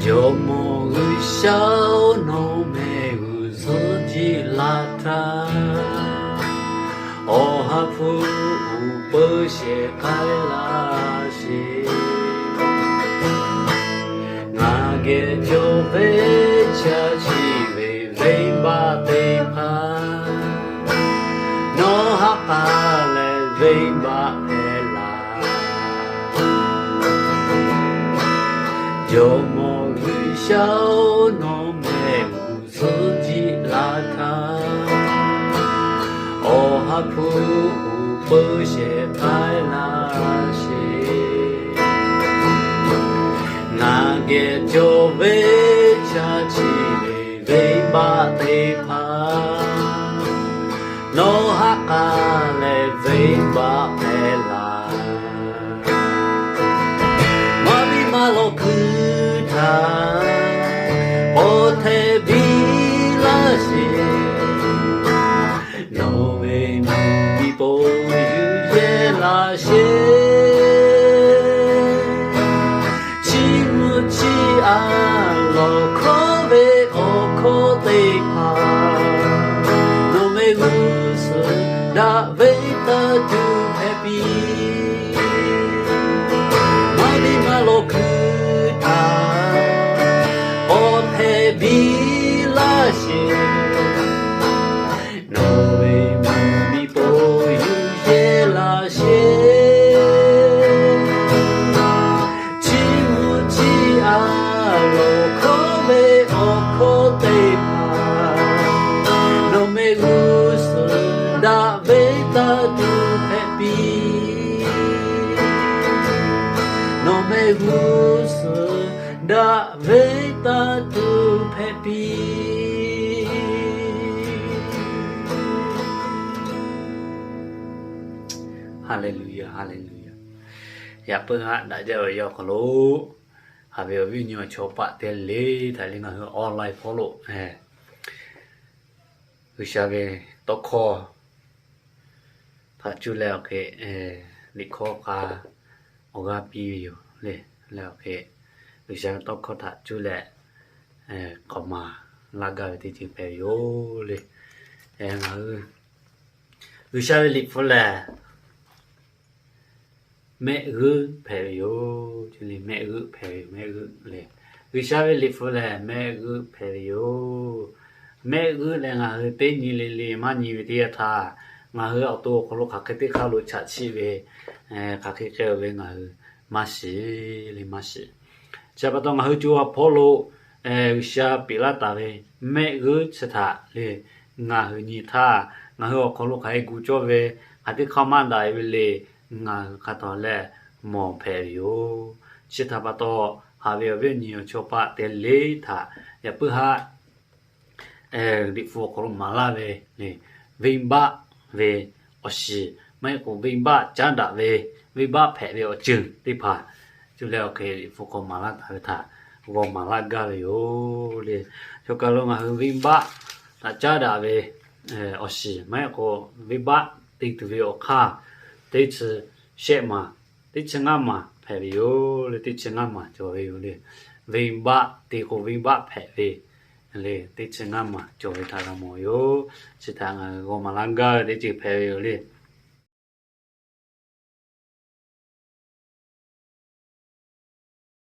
Jawˇmawˇ G'uiˬsha-oˬ, nawˬ mehˆ g'uˇ suhˍ jiˆ la htaˇ, Awˬ ha hpu uˉ peunˍ shehˍ k'ai laˇ sheˍ. Ngaˬ geh cawˬ ve chaꞈ chiˆ ve venˇbaˆ teˇ hpaˍ, nawˬ ha k'aˬ leh venˇbaˆ hpehꞈ laˇ. Jawˇmawˇ G'uiˬsha-oˬ, nawˬ mehˆ g'uˇ suhˍ jiˆ la htaˇ, Awˬ ha hpu uˉ peunˍ shehˍ k'ai laˇ sheˍ. Ngaˬ geh cawˬ ve chaꞈ chiˆ ve venˇbaˆ teˇ hpaˍ, nawˬ ha k'aˬ leh venˇbaˆ hpehꞈ laˇ. Maˇ biˇ maˇ lawˬ hkui htaꞈ k'awꞈ hteꞈ biˇ laˇ sheˍ. Nawˬ ve mvuhˇmiˬ po yuˬ yehˇ laˇ sheˍ. Chiˇ mvuh chiˇ aꞈ lawˬ hkawˉ ve awˬ hkawˇ teˇ hpaˍ, nawˬ mehˆ g'uˇ suhˍ daꞈ ve taˇ tuˬ hpehꞈ piˇ. Maˇ biˇ maˇ lawˬ hkui htaꞈ k'awꞈ hteꞈ biˇ laˇ sheˍ. Nawˬ ve mvuhˇmiˬ po yuˬ yehˇ laˇ sheˍ. Chiˇ mvuh chiˇ aꞈ lawˬ hkawˉ ve awˬ hkawˇ teˇ hpaˍ, nawˬ mehˆ g'uˇ suhˍ daꞈ ve taˇ tuˬ hpehꞈ piˇ. Nawˬ mehˆ g'uˇ suhˍ daꞈ ve taˇ tuˬ hpehꞈ piˇ. Haˍleˍluˍyaˍ, haˍleˍluˍyaˍ. Yaꞈ puiˉ haˆ daꞈ jaˇ ve awˬ yanˇ awˬ hk'aw lo, haˍ ve awˬ viˉ awˬ nyi awˬ chawˇ paˆ teˇ g'aˇ le htaꞈ leh ngaˬ hui online hpawˇ lo G'uiˬsha ve tawˇ hkawˇ htaꞈ cuˇ leh awˬ hk'e liꞈ hkawˇ k'a awˬ g'aˇ piˇ ve yoˬ le. Leh awˬ hk'e G'uiˬsha ve tawˇ hkawˇ htaꞈ cuˇ leh k'awꞈ maˍ laˇ gaˇ ve teˇ ceuˬ hpehꞈ ve yoˬ le. Ngaˬ hui G'uiˬsha ve liꞈ hpu lehˬ, mehˆ g'euˆ hpehꞈ ve yoˬ. Mehˆ g'euˆ hpehꞈ ve yoˬ. Mehˆ g'euˆ le, G'uiˬsha ve liꞈ hpu lehˬ mehˆ g'euˆ hpehꞈ ve yoˬ. Mehˆ g'euˆ leh ngaˬ hui teˇ nyi le le maˇ nyi ve teˇ yanˇ htaˇ, ngaˬ hui awˬ to awˬ hk'aw lo hk'aˬ hk'e teˇ hk'aˇ lo chaꞈ chiˆ ve, hk'aˬ hk'e k'ai-o ve ngaˬ hui maˇ shiˍ le, maˇ shiˍ. Chi pa taw ngaˬ hui co ha hpawˇ lo G'uiˬsha peꞈ laˇ taˍ ve mehˆ g'euˆ chi htaꞈ le ngaˬ hui nyi htaˇ, ngaˬ hui awˬ hk'aw lo hk'aˬ hk'e gu cawˇ ve, hk'aˬ teˇ hk'aˇ maˇ daꞈ ve le, ngaˬ hui hk'a tawˍ leh mawˬ hpehꞈ ve yoˬ. Chi htaꞈ pa taw, haꞈ ve awˬ viˉ awˬ nyi awˬ chawˇ paˆ teˇ g'aˇ le htaꞈ yaꞈ puiˉ haˆ Liꞈ hpu awˬ hk'aw lo maˍ laˇ ve le, venˇbaˆ ve awˬ shiˍ, maˇ heˆ k'o venˇbaˆ caˉ daꞈ ve, venˇbaˆ hpehꞈ ve awˬ ceuˬ teˇ hpaˍ, co leh awˬ hk'e Liꞈ hpu hk'aw maˍ laˇ taˍ ve htaꞈ g'aw maˍ laˇ gaˇ ve yoˬ le. Chaw kaˬ lo ngaˬ hui venˇbaˆ htaꞈ caˉ daꞈ ve awˬ shiˍ, maˇ heˆ k'o venˇbaˆ te tuˬ ve awˬ hk'aˇ, teˇ chi shehˆ maˬ, teˇ chi ngaˇ maˬ hpehꞈ ve yoˬ le. Teˇ chi ngaˇ maˬ cawˬ ve yoˬ le. Venˇbaˆ te k'o venˇbaˆ hpehꞈ ve le, teˇ chi ngaˇ maˬ cawˬ ve htaꞈ g'a mawˬ yoˬ. Chi htaꞈ ngaˬ hui g'aw maˍ laˇ gaˇ ve teˇ ceuˬ hpehꞈ ve yoˬ le.